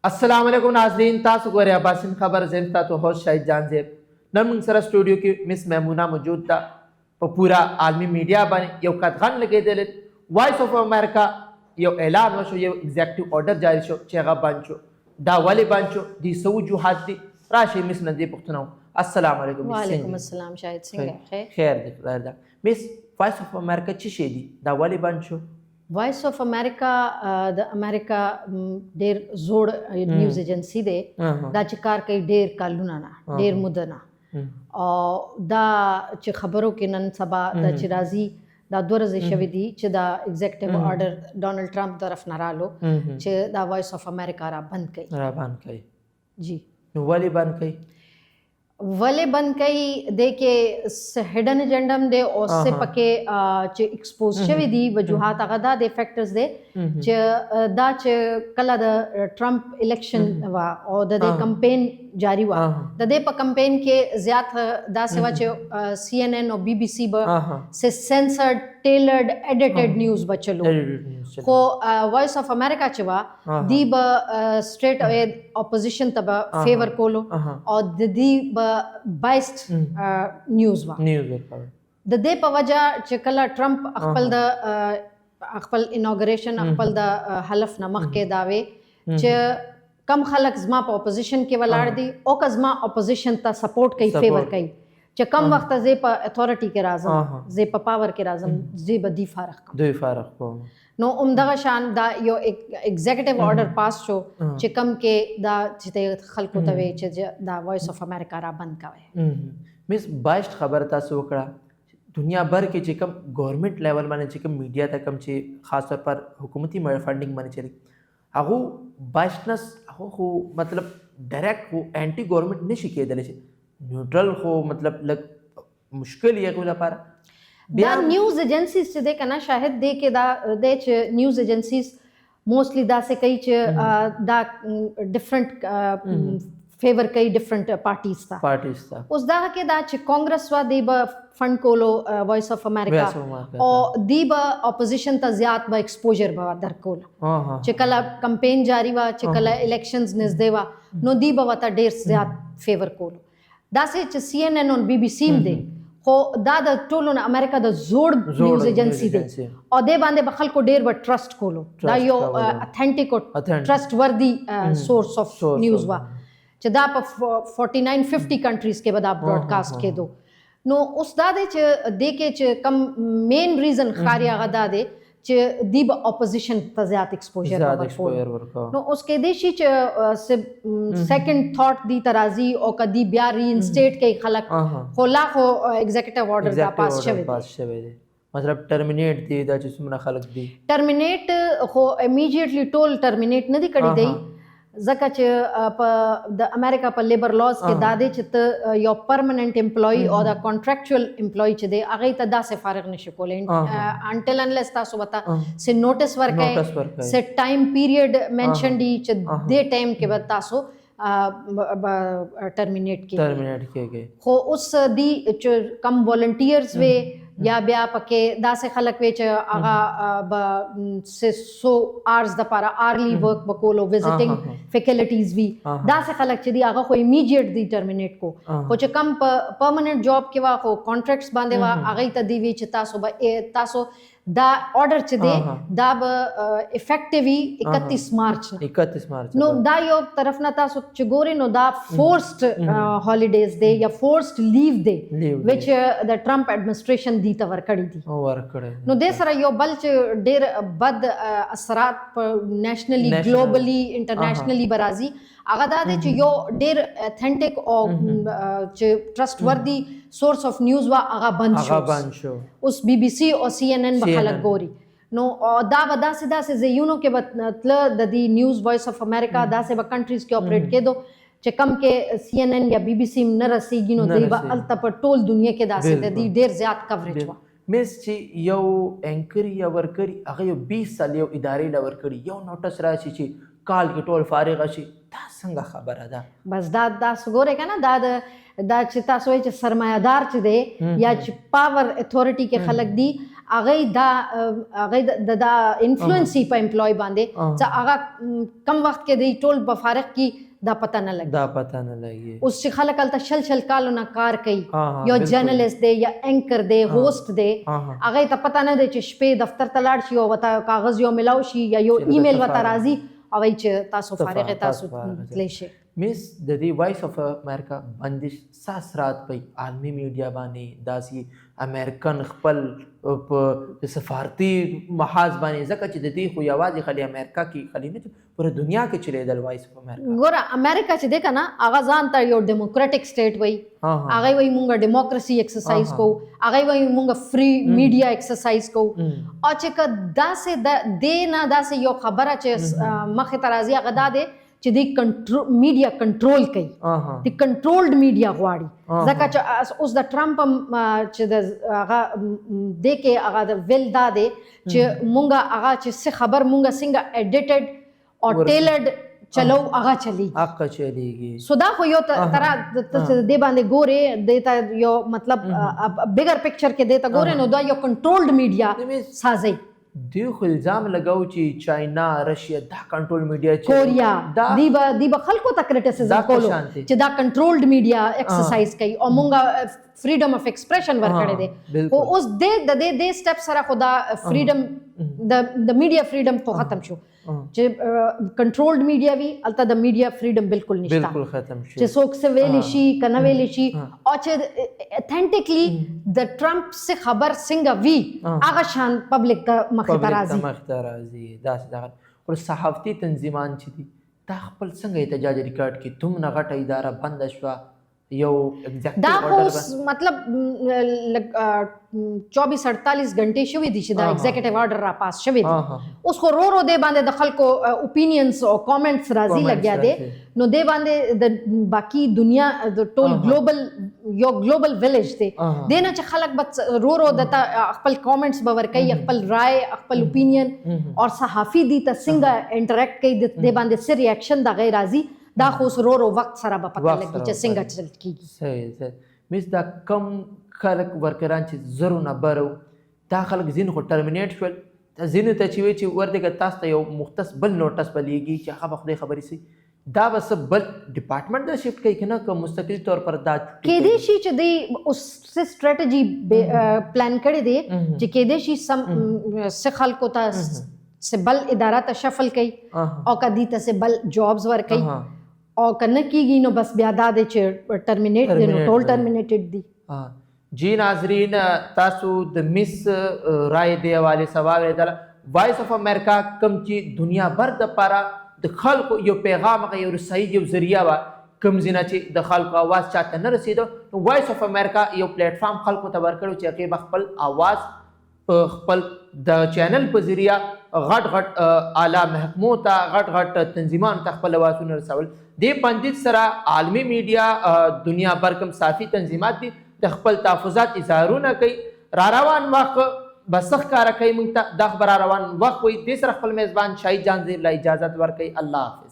السلام علیکم ناظرین، تاسو ګورئ اباسین خبر. زه یم ستاسو host شاهد جان زیب. نن موږ سره سټوډیو کې مس میمونه موجود ده. په پوره عالمي میډیا باندې یو قدغن لګېدلی، وایس اف امریکا یو اعلان وشو، یو executive order جاری شو چې هغه بند شو. دا ولې بند شو؟ دې څه وجوهات دي؟ راشئ مس نه دې پوښتنه وکړو. السلام علیکم مس. وعلیکم څنګه السلام شاهد، څنګه خیر؟ خیر دی، خدای ده. مس، وایس اف امریکا څه شی دي؟ دا ولې بند شو؟ وایس اف امریکا د امریکا ډیر زوړ نیوز ایجنسی دی. دا چې کار کوي ډیر کالونه نه، ډیر موده نه، او دا چې خبرو کې نن سبا دا چې راځي، دا 2 ورځې شوې دي چې دا executive order ډونالد ټرمپ طرف نه رالو چې دا وایس اف امریکا را بند کړي. را بند کړي. جی. نو ولې بند کړي؟ ولې بند کړي؟ د کې هډن ایجنډا هم دی او څه پکې چې ایکسپوز شوی دی وجوهات، هغه دا د فیکټرز دی چې دا چې کله د ټرمپ الیکشن وا او د دې کمپاین جاری وا، د دې په کمپاین کې زیات دا سوا چې سی ان ان او بي بي سي به سه سنسرډ، ټیلرډ، ایډیټډ نیوز بچلو، خو وایس اف امریکا چې وا، دی به straight away opposition ته به فیور کولو او د دې به بایسډ نیوز وا. نیوز ورکول. د دې په وجه چې کله ټرمپ خپل د خپل انوګریشن، خپل د حلف نه مخکې داوي چې کم خلک زما په اپوزیشن کې ولاړ دي او که زما اپوزیشن ته سپورټ کوي، فیور کوي، چې کم وخت زه په اتھارټي کې راځم، زه په پاور کې راځم، زه به دی فارغ کوم. دوی فارغ کوم. نو همدغه شان دا یو executive order پاس شو چې کم کې دا چې خلکو ته وی چې دا وایس اف امریکا را بند کوي. مس، biased خبره تاسو وکړه. دنیا بھر کې چې کوم ګورنمنت لیول باندې چې کوم میډیا ته کوم چې خاص طور پر حکومتي فنډینګ باندې چلی، هغه biasness، هغه خو مطلب ډایرکټ خو انټي ګورنمنت نشي کېدلی، چې نیوټرل خو مطلب لږ مشکل یې هغوی لپاره. دا نیوز ایجنسیز چې دی کنه شاهد، دی کې دا دی چې news agencies mostly دا څه کوي چې دا ډیفرنٹ فیور کوي ډیفرنٹ پارټیز ته. پارټیز ته. اوس دا کې دا چې کانګرس وا، دی به فند کولو وایس اف امریکا Voice of America. او دی به اپوزیشن ته زیات به ایکسپوجر به درکول چې کله کمپاین جاری وا، چې کله الیکشنز نږدې وا، نو دی به وته ډیر زیات فیور کولو. داسې چې سی ان ان او بي بي سي هم دی، خو دا د ټولو نه امریکا د زوړ زوړ نیوز ایجنسی دی agency. او دې باندې به خلکو ډیر به ټرست کولو. دا Trust یو کولو. اتھینټیک او Authentic. ټرست وردی source of Source news of وا چې دا په 49 50 کنټریز کې به دا براډکاست کېدو. نو اوس دا دی چې دې کې چې کم مین ریزن ښکاري، هغه دا دی چې دی به اپوزیشن ته زیات ایکسپوجر زیات ورکول. ایکسپوجر ورکاو. نو اوس کې دی شي چې سیکنډ تھاٹ دی ترازی او کدی بیا ری انسټیټ کوي خلک. خو لا خو ایگزیکټیو آرډر دا پاس شوی دی. پاس شوی دی، مطلب ټرمینیټ دی دا چې څومره خلک دي؟ ټرمینیټ خو امیډیټلی ټول ټرمینیټ نه دی کړی دی، ځکه چې په د امریکا په لیبر لاز کې دا دی چې ته یو پرمننټ امپلوي او د کانټریکچوال امپلوي چې دی، هغه ته داسې فارغ نشي کولی انټل انلیس تاسو وته سه نوټس ورکړئ. نوټس ورکړئ. سه ټایم پیریډ منشن دی چې دې ټایم کې به تاسو ټرمینیټ کیږي. ټرمینیټ کیږي. خو اوس دی چې کم والنټیرز وي یا بیا پکې داسې خلک وي چې هغه به سو آرز د پاره آرلی ورک وکولو، وزټینګ فیکلټیز وي، داسې خلک چې دی هغه خو امیډیټ دی ټرمینیټ کو. خو چې کم په پرمننټ جاب کې وا، خو کانټریکټس باندې وا، هغه ته دی وی چې تاسو به تاسو دا آرډر چې دی، دا به افیکټیو وي 31 مارچ نه. 31 مارچ. نو دا یو طرف نه تاسو چې ګوري، نو دا فورسډ هالیډیز دی یا فورسډ لیو دی Leave دی. which د ټرمپ اډمنسټریشن دی ته ورکړي دي. ورکړی. نو د سره یو بل چې ډیر بد اثرات په نیشنلی، National. ګلوبلی، انټرنیشنلی برازي، هغه دا دی چې یو ډیر اتھینټیک او چې ټرست وردی source of news وا، هغه بند هغه شو. بند شو. اوس بي بي سي او سی ان ان به خلک CNN. ګوري. نو دا به داسې داسې ځایونو کې به تله د دې news وایس اف امریکا، داسې به کنټریز کې اپریټ کېدو چې کم کې سی ان ان یا بي بي سي نه رسیږي. نو نه دی به رسیږي. هلته په ټول دنیا کې داسې د دې ډیر زیات کوریج وه. مس، چې یو انکر یا ورکري، هغه یو 20 سال یو ادارې له ورکړي، یو نوټس راشي چې کال کې ټول فارغ شي، دا څنګه خبره ده؟ بس دا تاسو ګورئ کنه، دا د دا چې تاسو وایئ چې سرمایه‌دار چې دی یا چې پاور اتھارټي کې خلک دي، هغه دا هغه د دا انفلوئنس په امپلوي باندې چې هغه کم وخت کې دی ټول بفارق کی، دا پته نه لګي. دا پته نه لګي. اوس چې خلک هلته شل شل کالو نه کار کوي، یو جرنلست دی یا انکر دی، هوست دی، هغه ته پته نه دی چې شپې دفتر ته لاړ شي او ورته کاغذ یو ملاو شي یا یو ایمیل ورته راځي او وایي چې تاسو فارغ، تاسو تللی شئ. میس، د دې وایس اف امریکا بندش څه اثرات په عالمي میډیا باندې، داسې امریکن خپل په سفارتي محاذ باندې، ځکه چې د دې خو یوازې خلی امریکا کې خلی نه، پوره دنیا کې چلیدل وایس اف امریکا؟ ګوره، امریکا چې دی کنه، هغه ځان ته یو ډیموکراټک سټیټ وایي. هغه وایي مونږ ډیموکراسي ایکسرسایز کوو، هغه وایي مونږ فری میډیا ایکسرسایز کوو، او چې که داسې د دې نه داسې یو خبره چې مخې ته راځي، هغه دا دی چې دی کنټرول، میډیا کنټرول کوي، د کنټرولډ میډیا غواړي، ځکه چې اوس د ټرمپ چې د هغه د کې هغه د ویل دا دی چې مونږ هغه چې څه خبر مونږ څنګه ایډیټډ او ټیلرډ چلو، هغه چلیږي. هغه چلیږي. سو دا خو یو تر دې باندې ګوري، د ته یو مطلب بیګر پکچر کې دې ته ګوري، نو دا یو کنټرولډ میډیا سازي. دی خو الزام لګاو چې چاینا، رشیا دا کنټرول میډیا چې کوریا دی به خلکو ته کریټیسیزم کولو چې دا کنټرولډ میډیا ایکسرسایز کوي او مونږ فریډم اف ایکسپریشن ورکړی دی. خو اوس د د دې سټپ سره خو دا فریډم، د میډیا فریډم خو ختم شو. چې کنټرولډ میډیا وي، الته د میډیا فریډم بالکل نشته. بالکل ختم شو. چې څوک څه ویلی شي کنه ویلی شي، او چې اتھینټیکلی د ټرمپ څخه خبر څنګه وي، هغه شان پبلک ته مخې ته راځي. مخې ته راځي. داسې دغه خو صحافتي تنظیمان چې دي، دا خپل څنګه احتجاج ریکارډ کړي؟ دومره غټه اداره بنده شوه، یو دا خو مطلب 24 48 غنټې شوې دي چې دا ایگزیکټیو آرډر را پاس شوی دی. اوس خو رو رو دی باندې د خلکو اوپینینز او کامنټس راځي لګیا دي، نو دی باندې د باقی دنیا د ټول ګلوبل، یو ګلوبل ویلیج دی دینه چې خلک بس رو رو د خپل کامنټس به ورکوي، خپل رائے، خپل اوپینین، او صحافي دي ته څنګه انټریکټ کوي، د باندې څه ریاکشن د غیر راځي، دا خو اوس رو رو وخت سره به پته لګي چې څنګه چل کیږي. صحیح صحیح. مس، دا کم خلک ورکران چې زرو نه برو، دا خلک ځینې خو ټرمینیټ شول، ځینو ته چې وی چې ورته که تاسو ته یو مختص بل نوټس به لیږي چې هغه به خدای خبرې سي، دا به څه بل ډپارټمنټ دا شفټ کوي که نه، که مستقل طور پر دا کېدای شي چې دی اوس څه سټریټجي پلان کړی دی چې کېدای شي سم څه خلکو ته څه بل اداره ته شفل کوي او که دی ته څه بل جابز ورکوي، او که نه کیږي نو بس بیا دا دی چې ټرمینیټ دی، نو ټول ټرمینیټډ دي. جی ناظرین، تاسو د مس رائے دی حوالې سوال واورېدله. وایس اف امریکا کوم چې دنیا بر د پاره د خلکو یو پیغام، هغه یو رسایي یو ذریعہ وه، کوم ځای نه چې د خلکو اواز چاته نه رسېده، نو وایس اف امریکا یو پلیټ فارم خلکو ته ورکړو چې هغې به خپل اواز په خپل د چینل په ذریعہ غټ غټ اعلی محکمو ته، غټ غټ تنظیمانو ته خپل اوازونه رسول. دې بندیز سره عالمي میډیا، دنیا بر کوم صحافي تنظیمات دي، د خپل تحفظات اظهارونه کوي. را روان وخت به څه ښکاره کوي موږ ته، دا خبره روان وخت وایي. دې سره خپل میزبان شاهد جان زیب لا اجازت ورکوي. الله حافظ.